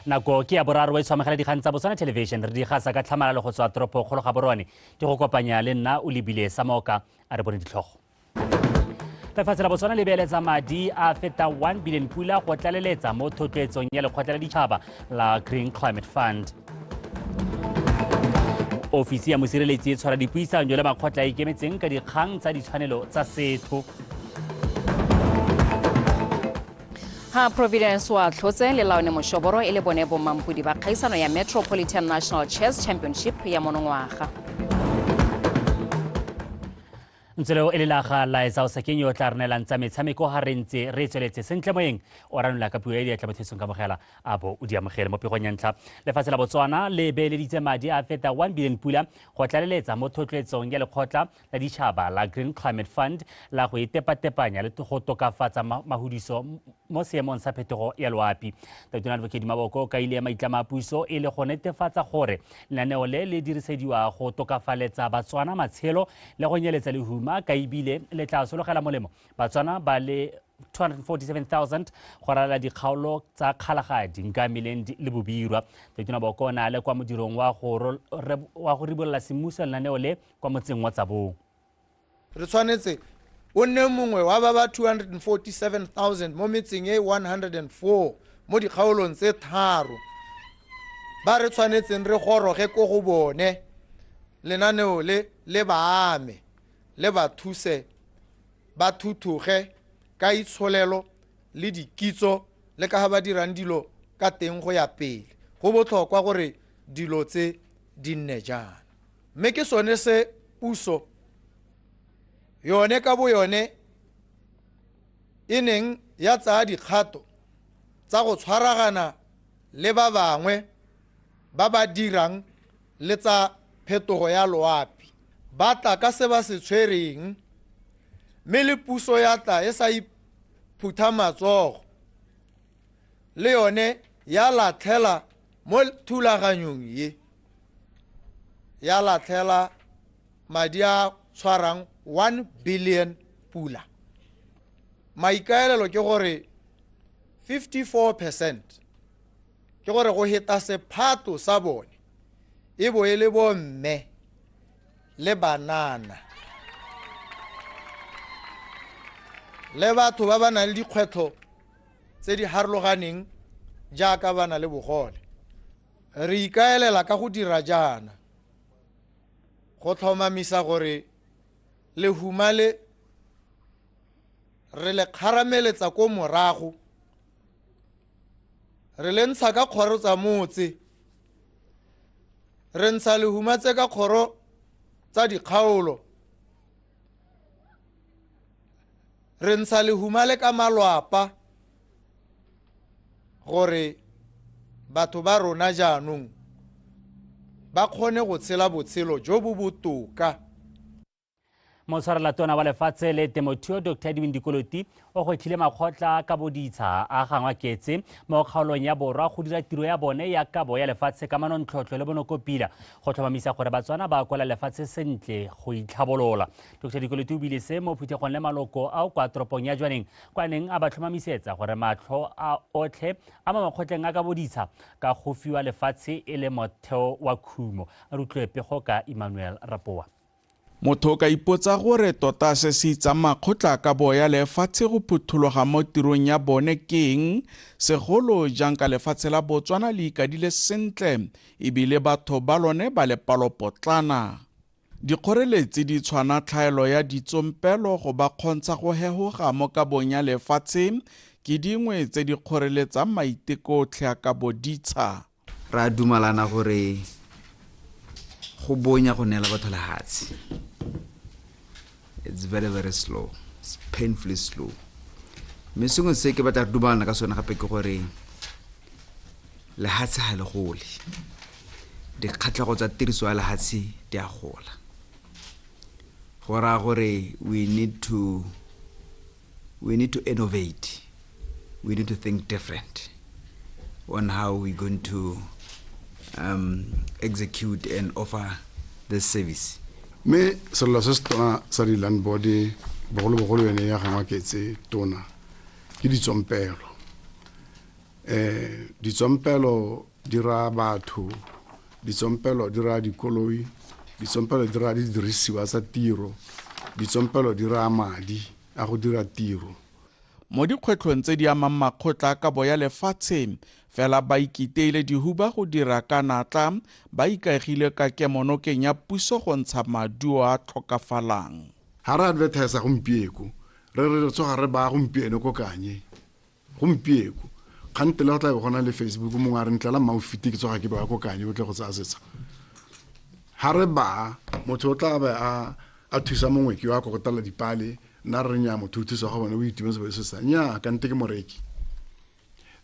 Nako ke ya boraro e tshwamagela dikgang tsa Botswana Television re di gasa ka tlhamalalo go tswa toropo kgolo ga Borone ke go kopanya le nna o lebile Samoka a re bone ditlhogo. Lefatshe la Botswana le beeletsa madi a feta 1 billion pula go tlaleletsa mo thotloetsong ya lekgotla la ditšhaba la Green Climate Fund. Ofisi ya mosireletsi e tshwara dipuisano le makgotla a ikemetseng ka dikgang tsa ditshwanelo tsa setho. Ha Providence wa tlhotse le Laone Moshoboro e le bone bomampodi ba kgaisano ya Metropolitan National Chess Championship ya monongwaga. Ntselo e le laga Laetsa o Sakenyo o tla re neelang tsa metshameko ga re ntse re tsweletse sentle moyeng o ranola ka puo e diatla bothesong ka mogela a bo o di amogele mo pegong ya ntlha. Lefatshe la Botswana le beeleditse madi a feta 1 billion pula go tlaleletsa mo thotloetsong ya lekgotla la ditšhaba la Green Climate Fund la go itepatepanya le go tokafatsa mahudiso mo seemong sa phetogo ya loapi. Tautona Advocate Maboko o kaile maitlamo a puso e le go netefatsa gore lenaneo le le dirisediwa go tokafaletsa Batswana matshelo le go nyeletsa lehuma ka ebile le tla sologela molemo Batswana ba le 247,000 go ralala dikgaolo tsa Kgalagadi, Nkameleng le Bobirwa. Tautona Boko o ne a le kwa modirong wa go ribolola semmuso lenaneo le kwa motseng wa Tsabong. Re tshwanetse o nne mongwe wa ba ba 247,000 mo metseng e 104 mo dikgaolong tse tharo ba re tshwanetseng re goroge ko go bone lenaneo le le ba ame le ba thuse ba thuthuge ka itsholelo le dikitso le ka ga ba dirang dilo ka teng go ya pele. Go botlhokwa gore dilo tse di nne jaana, mme ke sone se puso yone ka bo yone e neng ya tsaya dikgato tsa go tshwaragana le ba bangwe ba ba dirang le tsa phetogo ya loapi. Ba tla ka se ba se tshwereng, mme le puso ya tla e sa iphutha matsogo, le yone ya latlhela mo thulaganyong ye, ya latlhela madi a tshwarang 1 billion pula. Maikaelelo ke gore 54% ke gore go heta sephato sa bone e bo e le bomme le banana le batho ba ba nang le dikgwetlho tse di harologaneng jaaka ba na le bogole. Re ikaelela ka go dira jaana go tlhomamisa gore lehuma le re le kgarameletsa ko morago, re le ntsha ka kgoro tsa motse, re ntsha lehuma tse ka kgoro tsa dikgaolo, re ntsha lehuma le ka malwapa gore batho ba rona jaanong ba kgone go tshela botshelo jo bo botoka. Motshwarela tona wa lefatshe le temothuo Dr. Edwin Dikoloti o gwetlhile makgotla ka boditsha a Gangwaketse mo kgaolong ya Borwa go dira tiro ya bone ya kabo ya lefatshe ka manontlhotlho le bonokopila go tlhomamisa gore Batswana ba kwala lefatshe sentle go itlhabolola. Dr. Dikoloti o bile se mo phuthegong le maloko ao kwa toropong ya Jwaneng kwa neng a ba tlhomamisetsa gore matlho a otlhe a mo makgotleng a ka boditsha ka go fiwa lefatshe e le motheo wa khumo. A re utlwe pego ka Emmanuel Rapoa. Motho o ka ipotsa gore tota se se itsang makgotla ka bo ya lefatshe go phuthologa mo tirong ya bone ke eng, segolo jang ka lefatshe la Botswana le ikadile sentle ebile batho ba lone ba le palopotlana. Dikgoreletsi di tshwana tlhaelo ya ditsompelo go ba kgontsha go hehoga mo kabong ya lefatshe ke dingwe tse di kgoreletsang maiteko otlhe a kabo ditsha. Ra dumalana gore go bonya go neela batho lehatshe. It's very, very slow. It's painfully slow. Mme sengwe se ke batla re dumalana ka sone gape ke gore lehatshe ha le gole. Dikgatlhego tsa tiriso ya lehatshe di a gola. Go raya gore we need to innovate. We need to think different on how we're going to execute and offer this service. Mme sello se se tona sa di-land board bogolobogolo yone ya Gangwaketse tona ke ditsompelo. Ditsompelo di raya batho, ditsompelo di raya dikoloi, ditsompelo di raya didirisiwa tsa tiro, ditsompelo di raya madi a go dira tiro. Mo dikgwetlhong tse di amang makgotla a kabo ya lefatshe, fela ba ikiteile dihuba go dira ka natla, ba ikaegile ka kemonokeng ya puso go ntsha maduo a tlhokafalang. Ha re advertise gompieko, re re re tsoga re ba gompieno ko Kanye. Gompieko kgantele go tla be gona le Facebook, mongwe a re ntlela maufiti ke tsoga ke ba ko Kanye o tle go tsaya setsha. Ha re ba motho o tla be a thusa mongwe ke wa kokotela dipale, nna re nya motho o thusa go bone o itumetse bo se sa nya kante ke moreki.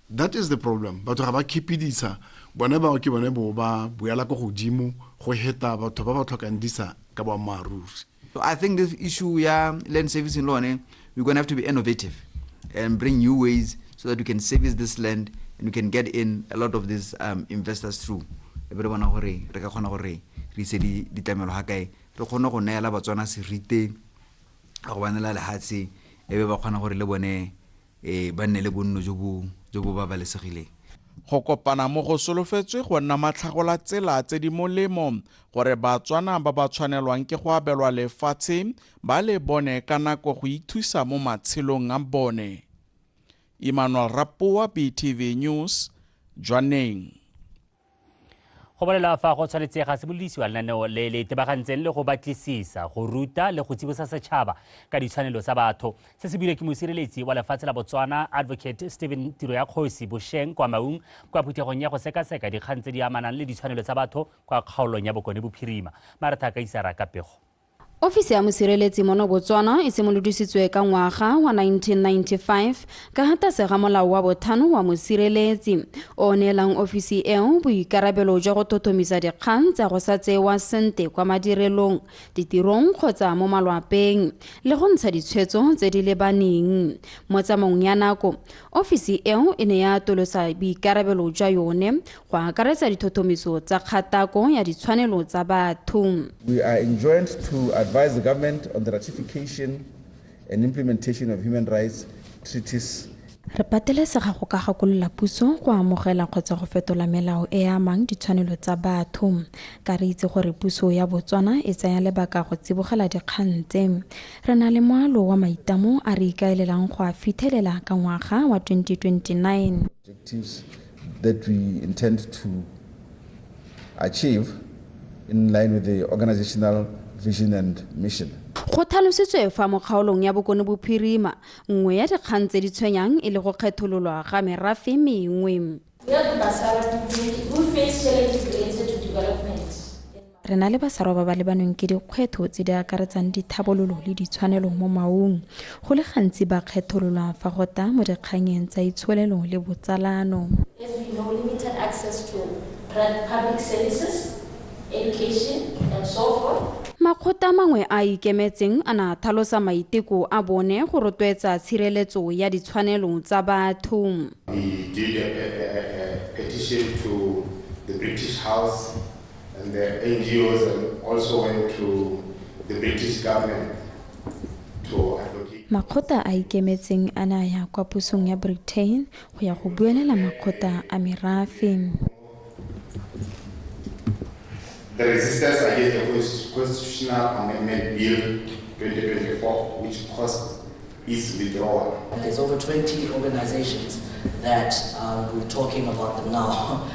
That is the problem. Batho ga ba keep ditsha, bone ba ke bone bo ba buela ko godimo go heta batho ba ba tlhokang ditsha ka boammaaruri. So I think this issue ya land servicing law, we're going to have to be innovative and bring new ways so that we can service this land and we can get in a lot of these investors through. E be re bona gore re ka kgona gore re ise ditlamelo ga kae, re kgone go neela Batswana serite go ba neela lehatshe, e be ba kgona gore le bone ba nne le bonno jo bo babalesegileng. Go kopana mo go solofetswe go nna matlhagola tsela tse di molemo gore Batswana ba ba tshwanelwang ke go abelwa lefatshe ba le bone ka nako go ithusa mo matshelong a bone. Emmanuel Rapoa, BTV News, Jwaneng. Go bolela fa go tshwanetse ga simolodisiwa lenaneo le le itebagantseng le go batlisisa, go ruta le go tsibosa setšhaba ka ditshwanelo tsa batho. Se se buile ke mosireletsi wa lefatshe la Botswana, Advocate Stephen Tiroyakgosi bošeng kwa Maung, kwa phuthegong ya go sekaseka dikgang tse di amanang le ditshwanelo tsa batho kwa kgaolong ya Bokone Bophirima. Martha Kaisara ka pego. Ofisi ya mosireletsi mono Botswana e simolodisitswe ka ngwaga wa 1995 ka tlase ga molao wa bothano wa mosireletsi o neelang ofisi eo boikarabelo jwa go thothomisa dikgang tsa go sa tsewa sente kwa madirelong, ditirong kgotsa mo malwapeng le go ntsha ditshwetso tse di lebaneng. Mo tsamaong ya nako, ofisi eo e ne ya atolosa boikarabelo jwa yone go akaretsa dithothomiso tsa kgatako ya ditshwanelo tsa batho. We are enjoined to advise the government on the ratification and implementation of human rights treaties. Re patelesega go ka gakolola puso go amogela kgotsa go fetola melao e amang ditshwanelo tsa batho. Ka re itse gore puso ya Botswana e tsaya lebaka go tsibogela dikgang tse. Re na le moalo wa maitamo a re ikaelelang go a fithelela ka ngwaga wa 2029. Objectives that we intend to achieve in line with the organizational vision and mission. Go tlhalositswe fa mo kgaolong ya Bokone Bophirima nngwe ya dikgang tse di tshwenyang e le go kgethololwa ga merafe mengwe. Re na le Basarwa ba ba lebanweng ke dikgwetlho tse di akaretsang dithabololo le ditshwanelo mo Maung. Go le gantsi ba kgethololwa fa go tla mo dikganyeng tsa itsholelo le botsalano. As we know, limited access to public services, education and so forth. Makgotla mangwe a ikemetseng a na tlhalosa maiteko a bone go rotloetsa tshireletso ya ditshwanelo tsa batho. We did a petition to the British House and the NGOs, and also went to the British government to advocate. Makgotla a ikemetseng a na ya kwa pusong ya Britain go ya go buelela makgotla a merafe. The resistance against the Constitutional Amendment Bill 2024, which caused its withdrawal. There's over 20 organizations that we're talking about them now,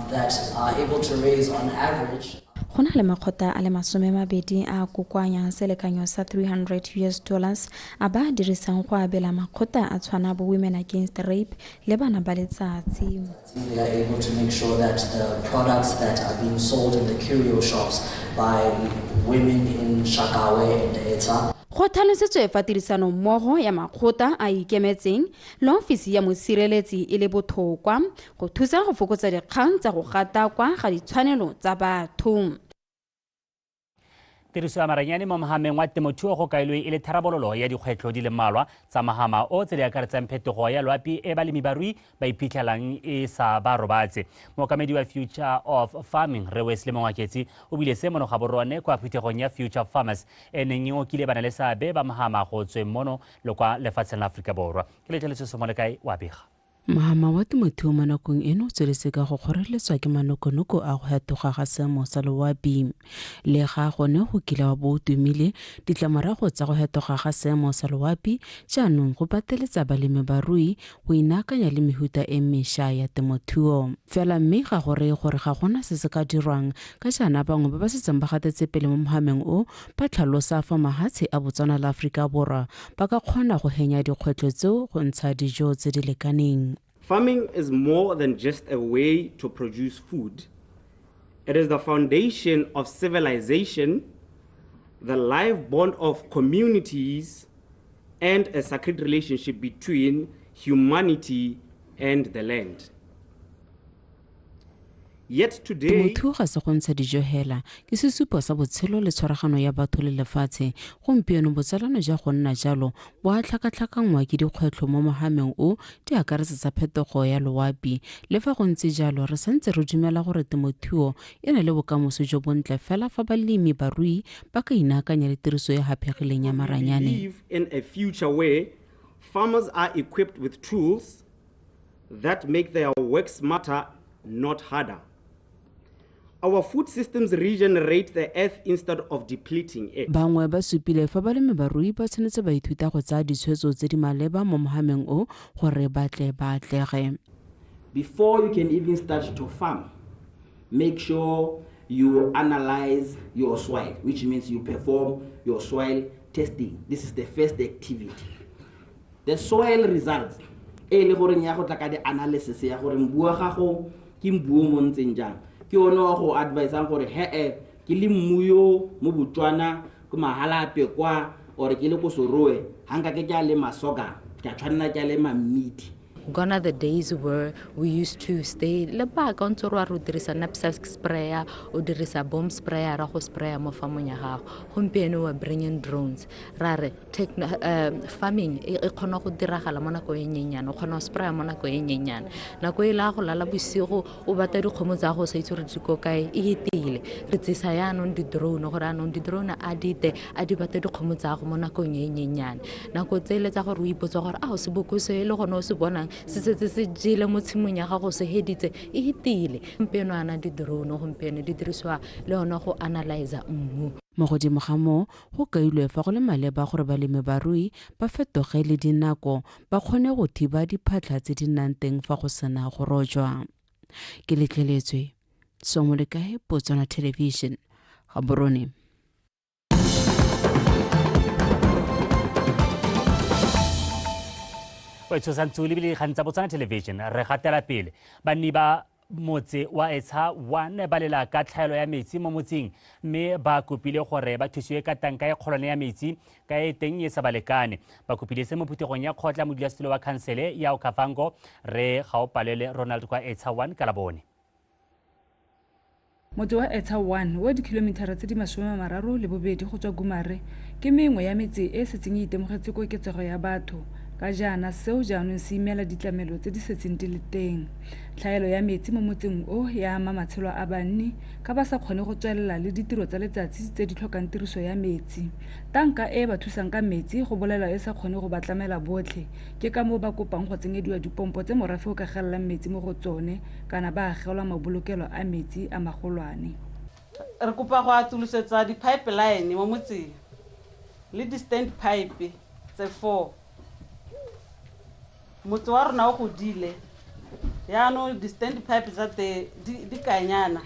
that are able to raise on average. Go na le makgotla a le 20 a kokoanyang selekanyo sa $300 a ba dirisang go abela makgotla a tshwana bo Women Against Rape le Bana ba Letsatsi. They are able to make sure that the products that are being sold in the curio shops by women in Shakawe and Eta. Go tlhalositswe fa tirisano mmogo ya makgotla a ikemetseng le ofisi ya mosireletsi e le botlhokwa go thusa go fokotsa dikgang tsa go gatakwa ga ditshwanelo tsa batho. Tiriso ya maranyane mo mohameng wa temothuo go kailwe e le tharabololo ya dikgwetlho di le mmalwa tsa mahama o tse di akaretsang phetogo ya loapi e balemibarui ba iphitlhelang e sa ba robatse. Mookamedi wa Future of Farming Rre Wesley Mongwaketsi o buile se mono Gaborone kwa phuthegong ya Future Farmers e neng e ngokile bana le seabe ba mahama go tsweng mono le kwa lefatsheng la Aforika Borwa. Ke Letleletswe Somolekae wa bega. Mohama wa temothuo mo nakong eno o tsweletse ka go kgoreletswa ke manokonoko a go fetoga ga seemo sa loapi. Le ga gone go kile wa bo o tumile, ditlamorago tsa go fetoga ga seemo sa loapi jaanong go pateletsa balemi-barui go inaakanya le mehuta e mešwa ya temothuo. Fela mme ga go reye gore ga gona se se ka dirwang, ka jaana bangwe ba ba setseng ba gatetse pele mo mohameng o ba tlhalosa fa mahatshe a Botswana le Aforika Borwa ba ka kgona go henya dikgwetlho tseo go ntsha dijo tse di lekaneng. Farming is more than just a way to produce food. It is the foundation of civilization, the life bond of communities, and a sacred relationship between humanity and the land. Yet today, Temothuo ga se go ntsha dijo hela, ke sesupo sa botshelo le tshwaragano ya batho le lefatshe. Gompieno botsalano jwa go nna jalo bo a tlhakatlhakanngwa ke dikgwetlho mo mohameng o di akaretsa tsa phetogo ya loapi. Le fa go ntse jalo, re santse re dumela gore temothuo e na le bokamoso jo bontle fela fa balemi barui ba ka inaakanya le tiriso e haphegileng ya maranyane. Believe in a future where farmers are equipped with tools that make their work smarter, not harder. Our food systems regenerate the earth instead of depleting it. Bangwe ba supile fa balemi barui ba tshwanetse ba ithuta go tsaya ditshwetso tse di maleba mo mohameng o gore ba tle ba atlege. Before you can even start to farm, make sure you analyze your soil, which means you perform your soil testing. This is the first activity. The soil results, e le goreng ya go tla ka di-analysis ya gore mbu wa gago ke mbu o mo ntseng jang, ke one wa go advisang gore he-e ke le mmu yo mo Botswana ko Mahalapye kwa or ke le ko Serowe, ga nka ke a lema sorghum, ke a tshwanela ke a lema mmidi. Gone are the days where we used to stay lebaka o ntse re wa re o dirisa knapsack sprayer, o dirisa bomb sprayer ra go sprayer mo farmong ya gago. Gompieno we are bringing drones. Ra re farming e kgona go diragala mo nako e nyenyane, o kgona go sprayer mo nako e nyenyane. Nako e la go lala bosigo o batla dikgomo tsa gago o sa itse gore di ko kae, e etile. Re tsisa yaanong di-drone gore anong di-drone a di te a di bate dikgomo tsa gago mo nakong e nyenyane. Nako tsele tsa gore o ipotsa gore a o seboko se e le gone o se bonang se setse se jele mo tshimong ya gago se heditse, e etile. Gompieno ana di-drone gompieno di dirisiwa le yone go analyza mmu. Mo godimo ga moo, go kailwe fa go le maleba gore balemi barui ba fetoge le dinako ba kgone go thiba diphatlha tse di nnang teng fa go sena go rojwa. Ke letleletswe Somolekae, Botswana Television, Gaborone. O tshosantse o lebile dikgang tsa Botswana Television. Re gatela pele. Banni ba motse wa Etsha 1 ba lela ka tlhaelo ya metsi mo motseng, mme ba kopile gore ba thusiwe ka tanka e kgolwane ya metsi ka e teng e sa balekane. Ba kopile se mo phuthegong ya kgotla modulasetulo wa khansele ya Okavango re Gaopalele Ronald kwa Etsha 1 ka Labone. Motse wa Etsha 1 wa dikilomitara tse di 32 go tswa Gumare ke mengwe ya metse e setseng e itemogetse koketsego ya batho. Ka jaana seo jaanong se imela ditlamelo tse di setseng di le teng. Tlhaelo ya metsi mo motseng o ya ama matshelo a banni ka ba sa kgone go tswelela le ditiro tsa letsatsi tse di tlhokang tiriso ya metsi. Tanka e ba thusang ka metsi go bolelwa e sa kgone go ba tlamela botlhe, ke ka moo ba kopang go tsenyediwa dipompo tse morafe o ka gelelang metsi mo go tsone kana ba agelwa mabolokelo a metsi a magolwane. Re kopa go atolosetsa di-pipeline mo motseng le di-stand pipe tse 4. Motse wa rona o godile, yaanong di-stand pipe tsa teng di kanyana,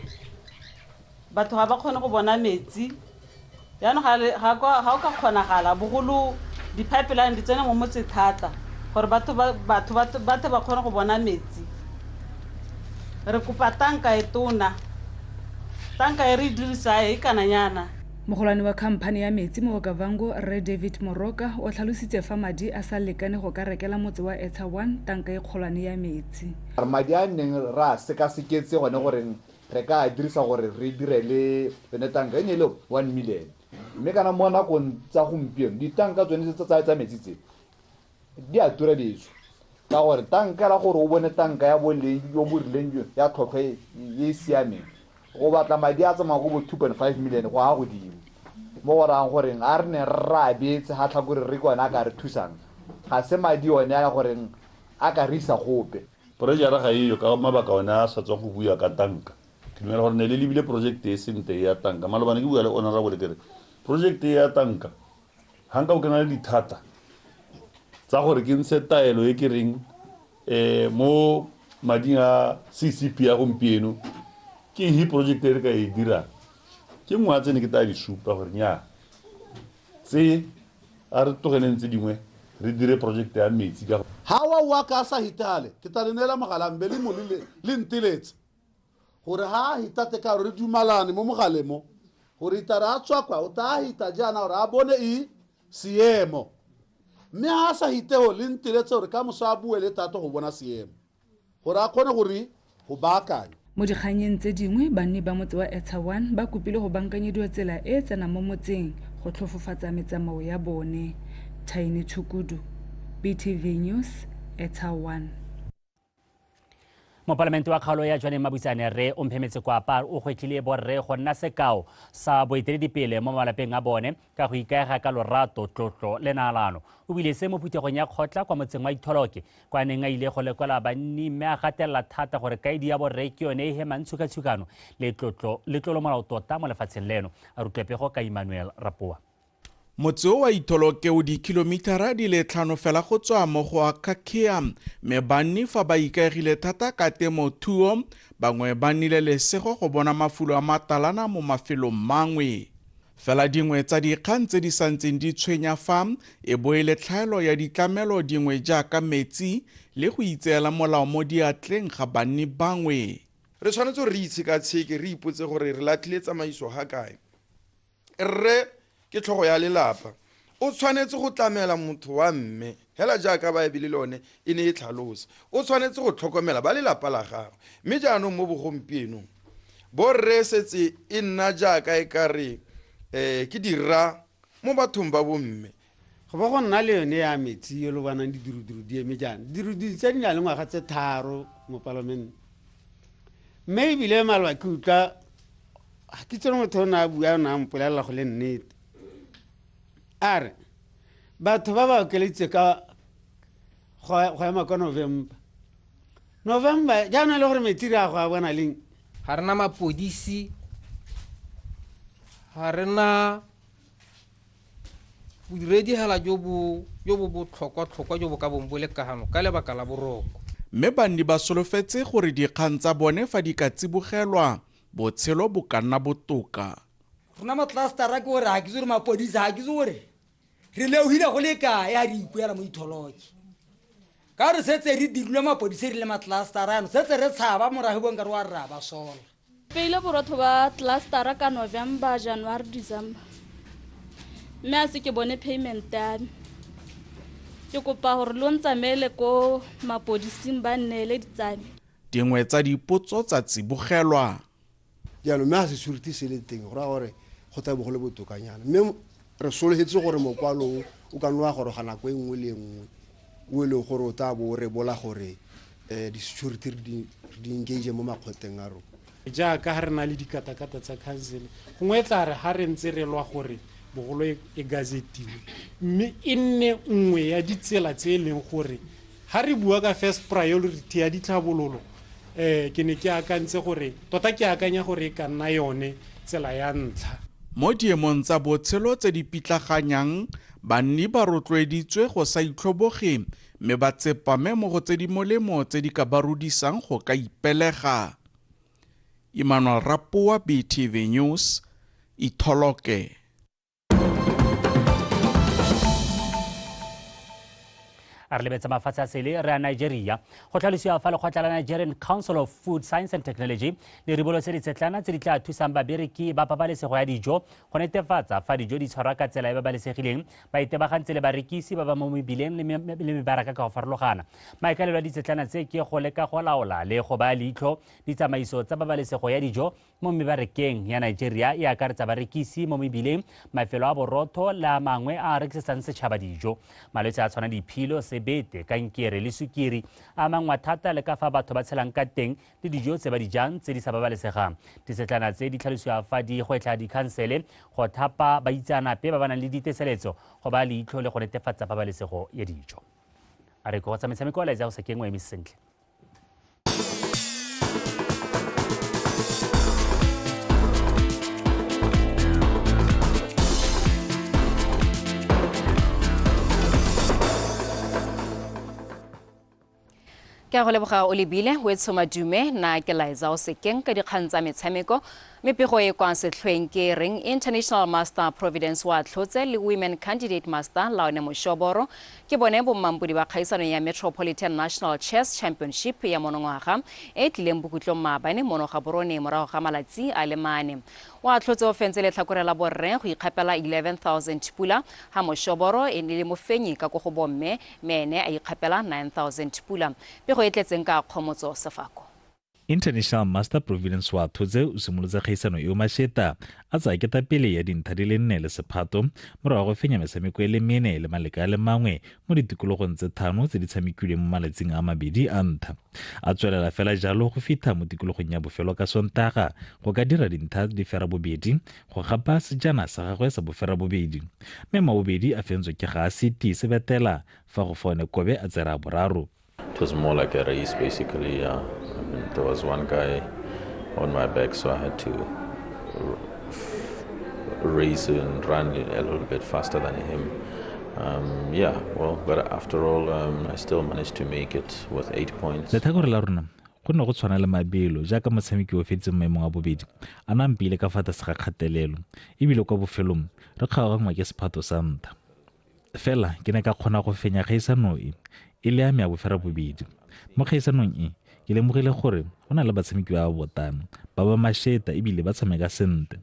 batho ga ba kgone go bona metsi. Yaanong ga o ka kgonagala bogolo di-pipeline di tsene mo motse thata gore batho ba kgone go bona metsi. Re kopa tanka e tona, tanka e re e dirisa e kananyana. Mogolwane wa khamphane ya metsi mo Okavango, Rre David Moroka, o tlhalositse fa madi a sa lekane go ka rekela motse wa Etsha 1 tanka e kgolwane ya metsi. Madi a neng re a sekaseketse gone gore re ka a dirisa gore re dire le yone tanka e ne e le 1 million. Mme kana mo nakong tsa gompieno ditanka tsone tsa metsi tse di a tura dijo, ka gore tanka la gore o bone tanka ya boleng jo bo rileng ya tlhotlhwa e e siameng go batla madi a tsamaya go bo 2.5 million go ya godimo. Mo go rayang goreng a re ne re a beetse ga tlhakore re ke one a ka re thusang, ga se madi one a goreng a ka re isa gope. Project ga eyo ka mabaka one a sa tswang go bua ka tanka. Ke dumela gore ne le lebile project e sentle ya tanka. Malobane ke bua le honorable ke re project ya tanka ga nka o kena le dithata tsa gore ke ntshe taelo e ke reng mo mading a CCP ya gompieno ke he project e re ka e dirang. Ke nngwe ya tse ne ke tla di supa gore nnyaa tse a re tlogeleng tse dingwe re dire project ya metsi ka ha wa ka sa hitale ke tla le neela mogala mbe le mo le nteletse gore ha hitate ka re dumalane mo mogaleng mo gore itara a tswa kwa o tla hita jaana gore a bone e seemo mme ha sa hiteo le nteletse gore ka moso a bue le tato go bona seemo gore a kgone gore go baakanya. Mo dikganyeng tse dingwe banni ba motse wa Etsha 1 ba kopile go bankanyediwa tsela e e tsenang mo motseng go tlhofofatsa metsamao ya bone. Thaini Tshukudu, BTV News, Etsha 1. Mopalamente wa kgaolo ya Jwaneng Mabutsane Rre Omphemetse Kwapa o gwetlhile borre go nna sekao sa boeteledipele mo malapeng a bone ka go ikaega ka lorato, tlotlo le naalano. O buile se mo phuthegong ya kgotla kwa motseng wa Itholoke kwa neng a ile go lekola banni mme a gatelela thata gore kaedi ya borre ke yone e hemang tshukatshukano le tlotlo le tlolomolao tota mo lefatsheng leno. A rutwe pego ka Emmanuel Rapoa. Motse o wa Itholoke o dikilomitara di le 5 fela go tswa mo go Akakea, mme banni fa ba ikaegile thata ka temothuo, bangwe ba nnile lesego go bona mafulo a matalana mo mafelong mangwe. Fela dingwe tsa dikgang tse di santseng di tshwenya fa e bo e le tlhaelo ya ditlamelo dingwe jaaka metsi le go itseela molao mo diatleng ga banni bangwe. Re tshwanetse gore re itshekatsheke, re ipotse gore re latlhile tsamaiso ga kae. Rre ke tlhogo ya lelapa o tshwanetse go tlamela motho wa mme hela jaaka Baebele le yone e ne e tlhalosa, o tshwanetse go tlhokomela ba lelapa la gagwe. Mme jaanong mo bogompienong borre setse e nna jaaka e ka re ke dira mo bathong ba bomme. Go ba go nna le yone ya metsi e lo bonang didiruduru di eme jaana, didiruduru tse di na le ngwaga tse 3 mo palamente. Mme ebile maloba ke utlwa ga ke tsere motho o ne a bua o ne a mpolelela go le nnete. A re batho ba ba okeleditse ka go ema ka November. November jaanong e le gore metsi re a go a bona leng? Ga rena mapodisi, ga rena bodiredi hela jo bo botlhokwa-tlhokwa jo bo ka bong bo le kagano ka lebaka la boroko. Mme banni ba solofetse gore dikgang tsa bone fa di ka tsibogelwa botshelo bo ka nna botoka. Rona matlastara ke gore ga ke itse gore mapodisa ga ke itse gore re leogile go le kae ga re ikuela mo Itholoke. Ka gore setse re dirilwe mapodisa re le matlastara ano, setse re tshaba morago bo nkare wa re ra ba sola. Peile borotho ba clustera ka November, January, December. Mme a se ke bone payment ya me. Ke kopa gore lo ntsamaele ko mapodising ba nneele ditsame. Dingwe tsa dipotso tsa tsibogelwa. Jaanong mme ga security se le teng go raya gore go tla bo go le botokanyana, mme re solofetse gore mokwalo o ka nna wa goroga nako e nngwe le e nngwe o e leng gore o tla bo o rebola gore di-security re di engage mo makgoteng a rona. Jaaka ga re na le dikatakata tsa council, gongwe e tla re ga re ntse re lwa gore bogolo e gazetiwe, mme e nne nngwe ya ditsela tse e leng gore ga re bua ka first priority ya ditlhabololo, ke ne ke akantse gore tota ke akanya gore e ka nna yone tsela ya ntlha. Mo diemong tsa botshelo tse di pitlaganyang, banni ba rotloeditswe go sa itlhoboge mme ba tsepame mo go tse di molemo tse di ka ba rudisang go ka ipelega. Emmanuel Rapoa, BTV News, Itholoke. A re lebetse mafatshe a sele re a Nigeria. Go tlhalosiwa fa lekgotla la Nigerian Council of Food Science and Technology le ribolotse ditsetlana tse di tla thusang babereki ba pabalesego ya dijo go netefatsa fa dijo di tshwarwa ka tsela e babalesegileng, ba itebagantse le barekisi ba ba mo mebileng le mebaraka ka go farologana. Maikaelelo a ditsetlana tse ke go leka go laola le go baya leitlho ditsamaiso tsa pabalesego ya dijo mo mebarakeng ya Nigeria e akaretsa barekisi mo mebileng, mafelo a borotho le a mangwe a a rekisetsang setšhaba dijo. Malwetse a tshwana diphilo, sebete, kankere le sukiri a mangwe thata le ka fa batho ba tshelang ka teng le dijo tse ba di jang tse di sa babalesegang. Ditsetlana tse di tlhalosiwa fa di gwetlha dikhansele go thapa baitseanape ba ba nang le diteseletso go baya leitlho le go netefatsa pabalesego ya dijo. A re go tsa metshameko a laetsa go se kengwe emise sentle. Ke a go leboga o lebile o etshoma dume na ke Laetsa o sekeng ka dikgang tsa metshameko mme pego e kwa setlhoeng ke reng International Master Providence wa tlhotse le Women Candidate Master Laone Moshoboro ke bone bommampodi ba kgaisano ya Metropolitan National Chess Championship ya monongwaga e tlileng bokutlong maabane mono Gaborone morago ga malatsi a le mane. Wa tlhotse o fentse letlhakore la borre go ikgapela 11,000 pula ha Moshoboro e ne le mofenyi ka ko go bomme mme ene a ikgapela 9,000 pula. Pego e tletseng ka Kgomotso Sefako. International Master Providence wa Thotse o simolotse kgaisano eo masheta a tsaya ketapele ya dintlha di le 4 le sephato morago go fenya metshameko e le 4 le maleka a le mangwe mo ditikologong tse 5 tse di tshamekilweng mo malatsing a mabedi a ntlha. A tswelela fela jalo go fitlha mo tikologong ya bofelo ka Sontaga go ka dira dintlha di 2 go gapa sejana sa gagwe sa boferabobedi. Mme mabobedi a fentswe ke ga City Sebetela fa go fone Kobe a tsera boraro. It was more like a race, basically. I mean, there was one guy on my back, so I had to race and run a little bit faster than him. But after all, I still managed to make it with 8 points. Letlhakore la rona go ne go tshwana le mabelo jaaka motshameki o feditseng maemong a bobedi a na mpile ka fa tlase ga kgatelelo ebile kwa bofelong re kgaoganngwa ke sephato sa ntlha. Fela ke ne ka kgona go fenya kgaisano e e le ya me ya boferabobedi. Mo kgaisanong e ke lemogile gore go na le batshameki ba ba botana ba ba masheta ebile ba tshameka sentle.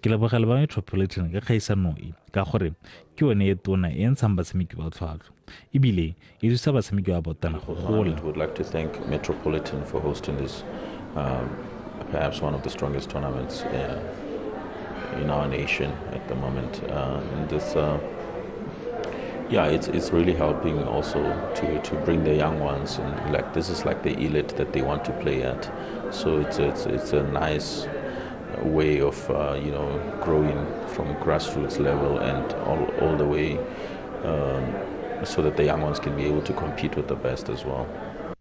Ke lebogela ba Metropolitan ka kgaisano e ka gore ke yone e tona e ntshang batshameki ba tlhwatlhwa ebile e thusa batshameki ba botana go gola. I would like to thank Metropolitan for hosting this perhaps one of the strongest tournaments in our nation at the moment. And this it's really helping also to bring the young ones, and like this is like the elite that they want to play at. So it's a nice way of growing from grassroots level and all the way so that the young ones can be able to compete with the best as well.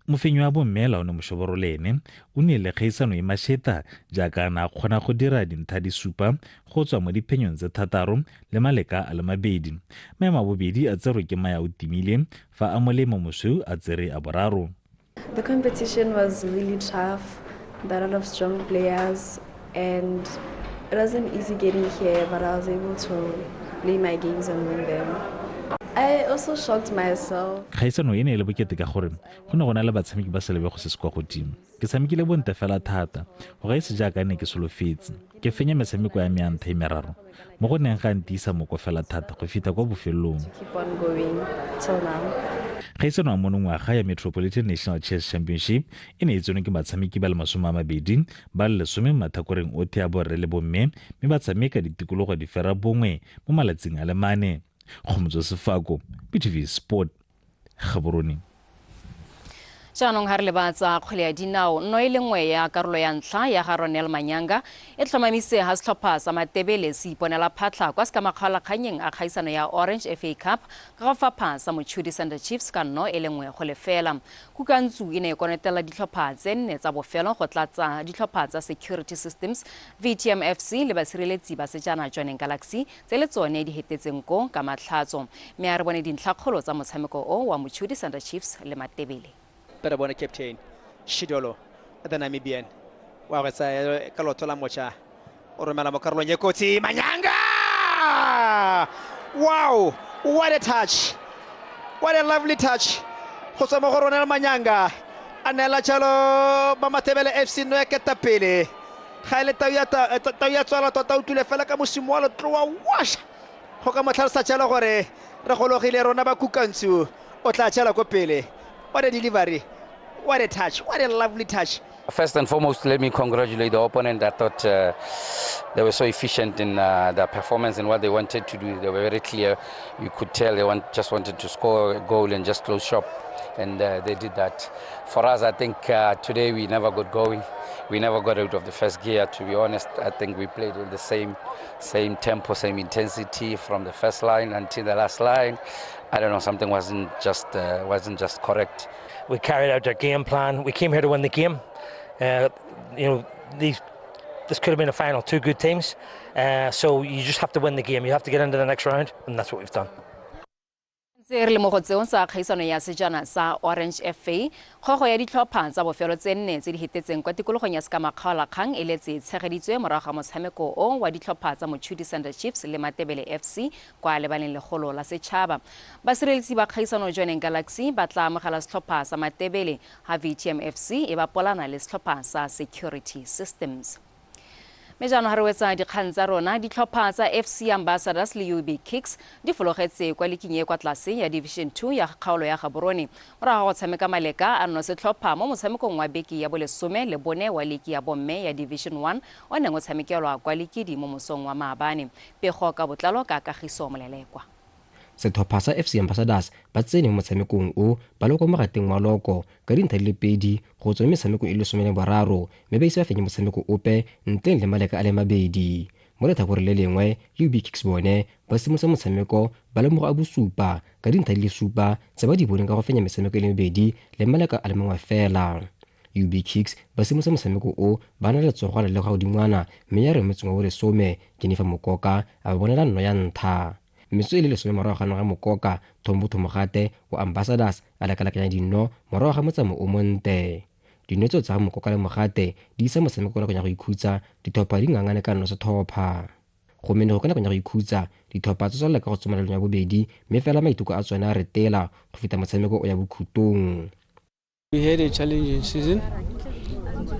Mofenyi wa bomme Laone Moshoboro le ene o nnile kgaisano e masheta jaaka a ne a kgona go dira dintlha di 7 go tswa mo diphenyong tse 6 le maleka a le 2. Maemo a bobedi a tserwe ke Maya o Timile fa a Molemo Mosweu a tsere a boraro. The competition was really tough. There are a lot of strong players and it wasn't easy getting here, but I was able to play my games and win them. I also shocked myself. Kgaisano e ne e le bokete ka gore go ne go na le batshameki ba selebego se se kwa godimo. Ke tshamekile bontle fela thata go gaise jaaka ne ke solofetse. Ke fenya metshameko ya me ya ntlha e meraro mo go neng ga ntiisa moko fela thata go fitlha kwa bofelong. Keep on going till now. Kgaisano ya monongwaga ya Metropolitan National Chess Championship e ne e tsenwe ke batshameki ba le 20 ba le 10 mo mathakoreng otlhe a borre le bomme mme ba tshameka ditikologo di 9 mo malatsing a le 4. Kgomotso Sefako, BTV Sport, Gaborone. Jaanong ga re lebatsa kgwele ya dinao nno e le nngwe ya karolo ya ntlha ya ga Ronel Manyanga e tlhomamise ha setlhopha sa Matebele se iponela phatlha kwa sekamakgaolakganyeng a kgaisano ya Orange FA Cup ka go fapha sa Mochudi Thunder Chiefs ka 1-0. Kukantsu e ne e konetela ditlhopha tse 4 tsa bofelo go tlatsa ditlhopha tsa Security Systems, VTM FC le basireletsi ba sejana Jwaneng Galaxy tse le tsone di hetetseng ko ka matlhatso. Mme a re bone dintlhakgolo tsa motshameko o wa Mochudi Thunder Chiefs le Matebele. Better captain Shidolo the Namibian wa go tsaya ka lotho la mocha o romela mo karolong e kotsi Manyanga. Wow, what a touch, what a lovely touch go tswa mo go Ronel Manyanga a neela jalo ba Matebele FC no ya ketapele ga ile tau ya tswala tota o tlile fela ka mosimo wa letloa wash go ka motlhalosa jalo gore re gologile rona ba Kukantsu o tla tšela ko pele. What a delivery, what a touch, what a lovely touch. First and foremost, let me congratulate the opponent. I thought they were so efficient in their performance and what they wanted to do. They were very clear. You could tell they just wanted to score a goal and just close shop, and they did that. For us, I think today we never got going. We never got out of the first gear, to be honest. I think we played in the same tempo, same intensity from the first line until the last line. I don't know, something wasn't just correct. We carried out our game plan. We came here to win the game. You know, this could have been a final. 2 good teams. So you just have to win the game. You have to get into the next round, and that's what we've done. Tse re le mo go tseong tsa kgaisano ya sejana sa Orange FA, kgogo ya ditlhopha tsa bofelo tse 4 tse di hetetseng kwa tikologong ya Sekamakgaolakgang e letse tshegeditswe morago ga motshameko o wa ditlhopha tsa Mochudi Thunder Chiefs le Matebele FC kwa lebaleng legolo la setšhaba. Basireletsi ba kgaisano Jwaneng Galaxy ba tla amogela setlhopha sa Matebele ha VTM FC e ba polana le setlhopha sa Security Systems. Mme jaanong ga re wetsa dikgang tsa rona, ditlhopha tsa FC Ambassadors le UB Kicks di fologetse kwa liking e kwa tlase ya Division 2 ya kgaolo ya Gaborone morago ga go tshameka maleka a nno setlhopha mo motshamekong wa beke ya bolesome le bone wa liki ya bomme ya Division 1 o neng o tshamekelwa kwa Likidi mo mosong wa maabane. Pego ka botlalo ka Kagiso Molelekwa. Setlhopha sa FC Ambassadors ba tsene mo motshamekong o ba le kwa mogateng wa loko ka dintlha di le 2 go tswa metshamekong e le 13, mme ba ise ba fenye motshameko ope ntleng le maleka a le 2. Mo letlhakoreng le lengwe, UB Kicks bone ba simolotse motshameko ba le mo go a bosupa ka dintlha di le 7 tse ba di boneng ka go fenya metshameko e le 2 le maleka a le 1 fela. UB Kicks ba simolotse motshameko o ba na le letsogwana le go godingwana, mme ya re motseng wa bolesome Jennifer Mokoka a ba bonela nno ya ntlha. Metsotso e le 10 morago ga noga Mokoka, Thombo Mogate wa Ambassadors a lekalekanya dinno morago ga motsamao o monte. Dinno tseo tsa Mokoka le Mogate di isa motshameko nakong ya go ikhutsa, ditlhopha di ngangane ka nno setlhopha. Go mene go ka nakong ya go ikhutsa, ditlhopha tsa tswelela ka go tsoma ya bobedi, mme fela maiteko a tsone a retela go feta motshameko o ya bokhutong. We had a challenging season.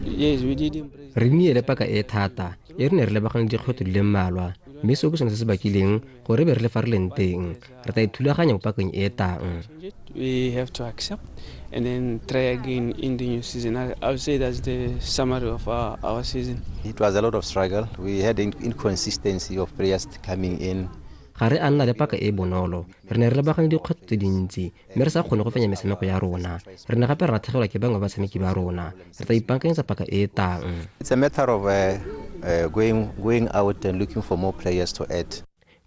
Yes, we did impress. Re nnile le paka e thata e re ne re lebagane le dikgwetlho di le mmalwa, mme seo ke sone se se bakileng gore be re le fa re leng teng. Re tla ithulaganya mo pakeng e e tang. We have to accept and then try again in the new season. I would say that's the summary of our season. It was a lot of struggle. We had inconsistency of players coming in. Ga re a nna le paka e bonolo, re ne re lebagane dikgwetlho tse dintsi mme re sa kgone go fenya metshameko ya rona. Re ne gape re latlhegelwa ke bangwe ba batshameki ba rona. Re tla ipaakanyetsa paka e e tang. It's a matter of going out and looking for more players to add.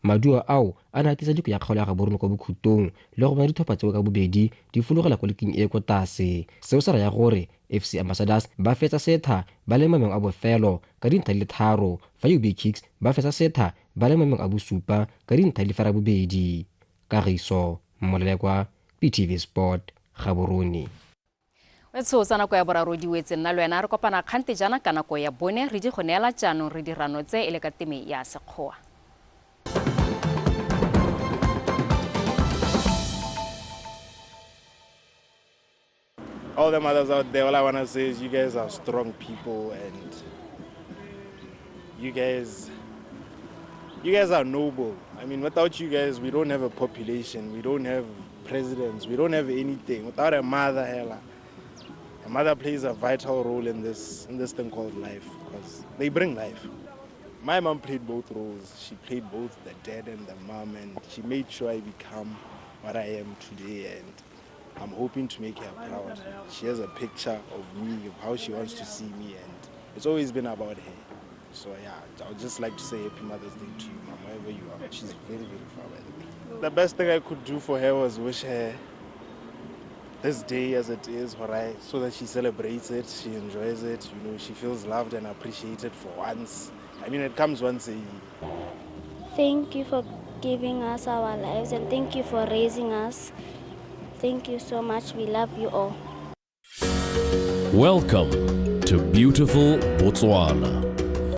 Maduo ao a ne a tiisa diko ya kgaolo ya Gaborone kwa bokhutong le go bona ditlhopha tseo ka bobedi di fologela kwa liking e kwa tlase. Seo se raya gore FC Ambassadors ba fetsa setha ba le maemong a bofelo ka dintlha di le 3, fa UB Kicks ba fetsa setha ba le maemong a bosupa ka dintlha di le 8. Kagiso Molelekwa, PTV Sport, Gaborone. Wetsho tsa nako ya boraro di wetse, nna le wena re kopana kgante jaana ka nako ya bone re di go neela jaanong re di ranotse e le ka teme ya Sekgowa. All the mothers out there, all I want to say is you guys are strong people and you guys are noble. I mean, without you guys, we don't have a population, we don't have presidents, we don't have anything. Without a mother, hella, a mother plays a vital role in this thing called life, because they bring life. My mom played both roles. She played both the dad and the mom, and she made sure I become what I am today, and I'm hoping to make her proud. She has a picture of me, of how she wants to see me, and it's always been about her. So yeah, I would just like to say Happy Mother's Day to you, Mom, wherever you are. She's very, very far, by the way. The best thing I could do for her was wish her this day as it is, so that she celebrates it, she enjoys it, you know, she feels loved and appreciated for once. I mean, it comes once a year. Thank you for giving us our lives, and thank you for raising us. Thank you so much. We love you all. Welcome to beautiful Botswana.